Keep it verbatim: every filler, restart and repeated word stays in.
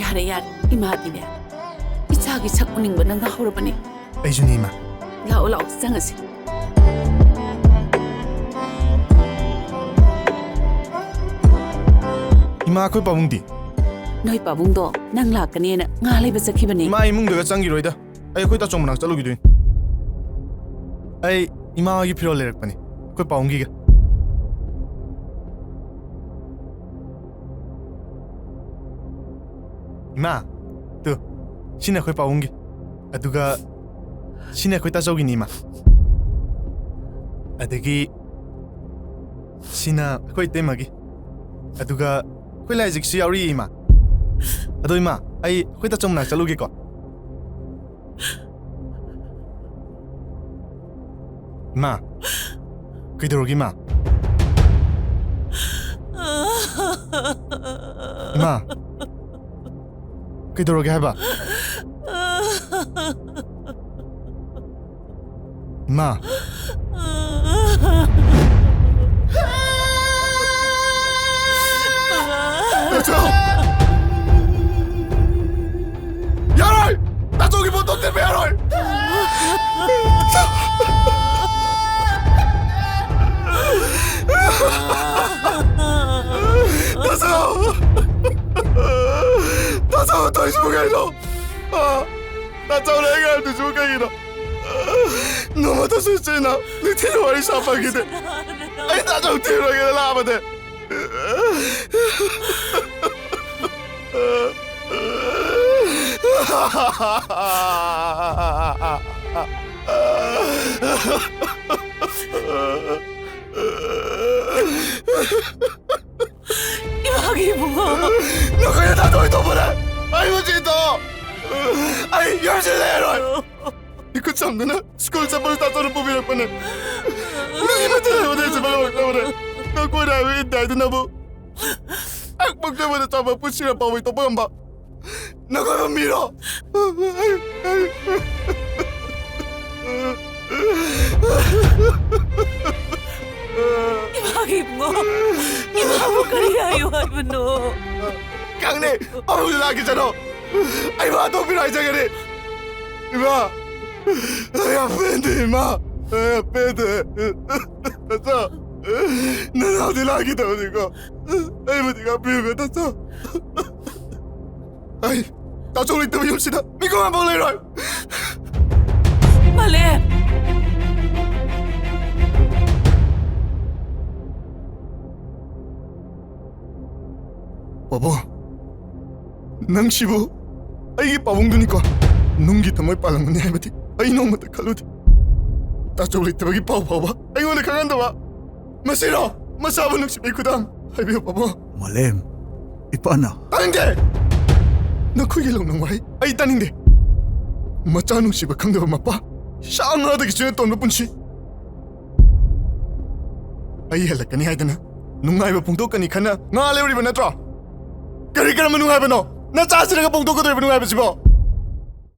ꯌꯥꯔꯦ, ꯌꯥꯔꯦ꯫ ꯏꯃꯥꯗꯤꯅꯦ, ꯏꯆꯥꯒꯤ ꯁꯛ ꯎꯅꯤꯡꯕꯅ ꯉꯥꯎꯔꯕꯅꯦ꯫ ꯑꯩꯁꯨꯅꯦ, ꯏꯃꯥ꯫ ꯂꯥꯛꯑꯣ, ꯂꯥꯛꯑꯣ, ꯆꯪꯉꯁꯤ꯫ ꯏꯃꯥ, ꯑꯩꯈꯣꯏ ꯄꯥꯕꯨꯡꯗꯤ? ꯅꯣꯏ ꯄꯥꯕꯨꯡꯗꯣ ꯅꯪ ꯂꯥꯛꯀꯅꯦꯅ ꯉꯥ ꯂꯩꯕ ꯆꯠꯈꯤꯕꯅꯦ꯫ ꯏꯃꯥ, ꯏꯃꯨꯡꯗꯒ ꯆꯪꯈꯤꯔꯣꯏꯗ꯫ ꯑꯩ ꯑꯩꯈꯣꯏ ꯇꯥꯆꯧ ꯃꯅꯥꯛ ꯆꯠꯂꯨꯈꯤꯗꯣꯏꯅꯤ꯫ ꯑꯩ ꯏꯃꯥꯒꯤ ꯐꯤꯔꯣꯜ ꯂꯩꯔꯛꯄꯅꯤ, ꯑꯩꯈꯣꯏ ꯄꯥꯕꯨꯡꯒꯤꯒ꯫ ꯏꯃꯥ, ꯇꯨ, ꯁꯤꯅ ꯑꯩꯈꯣꯏ ꯄꯥꯕꯨꯡꯒꯤ꯫ ꯑꯗꯨꯒ ꯁꯤꯅ ꯑꯩꯈꯣꯏ ꯇꯥꯆꯧꯒꯤꯅꯤ, ꯏꯃꯥ꯫ ꯑꯗꯒꯤ ꯁꯤꯅ ꯑꯩꯈꯣꯏ ꯏꯇꯩꯃꯒꯤ꯫ ꯑꯗꯨꯒ ꯑꯩꯈꯣꯏ ꯂꯥꯏꯖꯤꯛꯁꯨ ꯌꯥꯎꯔꯤꯌꯦ, ꯏꯃꯥ꯫ ꯑꯗꯣ ꯏꯃꯥ, ꯑꯩ ꯑꯩꯈꯣꯏ ꯇꯥꯆꯧ ꯃꯅꯥꯛ ꯆꯠꯂꯨꯒꯦꯀꯣ꯫ ꯏꯃꯥ, ꯀꯩꯗꯧꯔꯒꯦ, ꯏꯃꯥ? ꯏꯃꯥ, ꯀꯩꯗꯧꯔꯒꯦ ꯍꯥꯏꯕ? ꯏꯃꯥ꯫ ꯇꯥꯆꯧ! ꯌꯥꯔꯣꯏ! ꯇꯥꯆꯧꯒꯤ ꯄꯣꯠꯇꯣ ꯊꯤꯟꯕ ꯌꯥꯔꯣꯏ! ꯇꯥꯆꯧ! ꯇꯥꯆꯧ, ꯇꯧꯔꯤꯁꯤꯕꯨ ꯀꯩꯅꯣ? ꯑ? ꯇꯥꯆꯧꯅ ꯑꯩ ꯉꯥꯏꯕꯗꯨꯁꯨ ꯀꯩꯒꯤꯅꯣ? ꯅꯣꯡꯃꯇꯁꯨ ꯏꯆꯦꯅ ꯅꯤꯡꯊꯤꯅ ꯋꯥꯔꯤ ꯁꯥ ꯐꯪꯈꯤꯗꯦ꯫ ꯑꯩ ꯇꯥꯆꯧ ꯊꯤꯔꯨꯔꯒꯦꯅ ꯂꯥꯛꯑꯕꯅꯦ꯫ ꯏꯃꯥꯒꯤ ꯏꯕꯨꯡꯉꯣ꯫ ꯅꯈꯣꯏꯅ ꯇꯥꯆꯧ ꯇꯧꯕꯗ ꯑꯩꯕꯨ ꯆꯦꯟꯊꯣꯛꯑꯣ꯫ ꯑꯩ ꯌꯨꯝꯁꯤꯗ ꯂꯩꯔꯔꯣꯏ꯫ ꯏꯈꯨꯠ ꯁꯝꯗꯨꯅ ꯁ꯭ꯀꯨꯜ ꯆꯠꯄꯗ ꯇꯥꯆꯧꯅ ꯄꯨꯕꯤꯔꯛꯄꯅꯦ꯫ ꯃꯤ ꯑꯃꯠꯇ ꯂꯩꯕꯗ ꯑꯩꯁꯦ ꯃꯔꯝ ꯑꯣꯏꯔꯛꯅꯕꯅꯦ꯫ ꯅꯪ ꯀꯣꯏꯅ ꯍꯥꯏꯕ ꯏꯟꯗꯦ ꯍꯥꯏꯗꯨꯅꯕꯨ ꯑꯩ ꯄꯣꯛꯆꯕꯗ ꯆꯥꯎꯕ ꯄꯨꯟꯁꯤꯔ ꯐꯥꯎꯕ ꯇꯣꯛꯄ ꯉꯝꯕ ꯅꯈꯣꯏꯕꯨ ꯃꯤꯔꯣ? ꯏꯃꯥꯒꯤ ꯏꯕꯨꯡꯉꯣ, ꯏꯃꯥꯕꯨ ꯀꯔꯤ ꯍꯥꯏꯌꯨ ꯍꯥꯏꯕꯅꯣ? ꯈꯪꯅꯤ꯫ ꯄꯥꯕꯨꯡꯗ ꯂꯥꯛꯈꯤꯁꯅꯣ꯫ ꯑꯩ ꯃꯥ ꯇꯣꯛꯄꯤꯔꯣ ꯍꯥꯏꯖꯒꯅꯤ꯫ ꯏꯃꯥ, ꯑꯩ ꯌꯥꯝ ꯄꯦꯟꯗꯦ, ꯏꯃꯥ꯫ ꯑꯩ ꯌꯥꯝ ꯄꯦꯟꯗꯦ꯫ ꯅꯆꯥ, ꯅꯅꯥꯎꯗꯤ ꯂꯥꯛꯈꯤꯗꯕꯅꯤꯀꯣ꯫ ꯑꯩꯕꯨꯗꯤ ꯉꯥꯛꯄꯤꯌꯨꯀꯣ, ꯅꯆꯥ꯫ ꯑꯩ ꯇꯥꯆꯧ ꯂꯩꯇꯕ ꯌꯨꯝꯁꯤꯗ ꯃꯤꯀꯨꯞ ꯑꯃꯐꯥꯎ ꯂꯩꯔꯣꯏ꯫ ꯃꯥꯂꯦꯝ! ꯄꯥꯕꯨꯡ, ꯅꯪꯁꯤꯕꯨ ꯑꯩꯒꯤ ꯄꯥꯕꯨꯡꯗꯨꯅꯤꯀꯣ꯫ ꯅꯨꯡꯒꯤ ꯊꯃꯣꯏ ꯄꯥꯜꯂꯝꯒꯅꯤ ꯍꯥꯏꯕꯗꯤ ꯑꯩ ꯅꯣꯡꯃꯇ ꯈꯜꯂꯨꯗꯦ꯫ ꯇꯥꯆꯧ ꯂꯩꯇꯕꯒꯤ ꯄꯥꯎ ꯐꯥꯎꯕ ꯑꯩꯉꯣꯟꯗ ꯈꯪꯍꯟꯗꯕ꯫ ꯃꯁꯤꯔꯣ ꯃꯆꯥꯕꯨ ꯅꯨꯡꯁꯤꯕꯒꯤ ꯈꯨꯗꯝ? ꯍꯥꯏꯕꯤꯌꯨ, ꯄꯥꯕꯨꯡ꯫ ꯃꯥꯂꯦꯝ, ꯏꯄꯥꯅ꯫ ꯇꯥꯅꯤꯡꯗꯦ! ꯅꯈꯣꯏꯒꯤ ꯂꯧꯅꯝ ꯋꯥꯍꯩ ꯑꯩ ꯇꯥꯅꯤꯡꯗꯦ꯫ ꯃꯆꯥ ꯅꯨꯡꯁꯤꯕ ꯈꯪꯗꯕ ꯃꯄꯥ, ꯁꯥ ꯉꯥꯗꯒꯤꯁꯨ ꯍꯦꯟꯅ ꯇꯣꯟꯕ ꯄꯨꯟꯁꯤ꯫ ꯑꯩ ꯍꯜꯂꯛꯀꯅꯤ ꯍꯥꯏꯗꯅ ꯅꯨꯡꯉꯥꯏꯕ ꯐꯣꯡꯗꯣꯛꯀꯅꯤ ꯈꯟꯅ ꯉꯥ ꯂꯩꯔꯤꯕ ꯅꯠꯇ꯭ꯔꯣ? ꯀꯔꯤ ꯀꯔꯝꯕ ꯅꯨꯡꯉꯥꯏꯕꯅꯣ ꯅꯆꯥꯁꯤꯔꯒ ꯐꯣꯡꯗꯣꯛꯀꯗꯧꯔꯤꯕ ꯅꯨꯡꯉꯥꯏꯕꯁꯤꯕꯣ?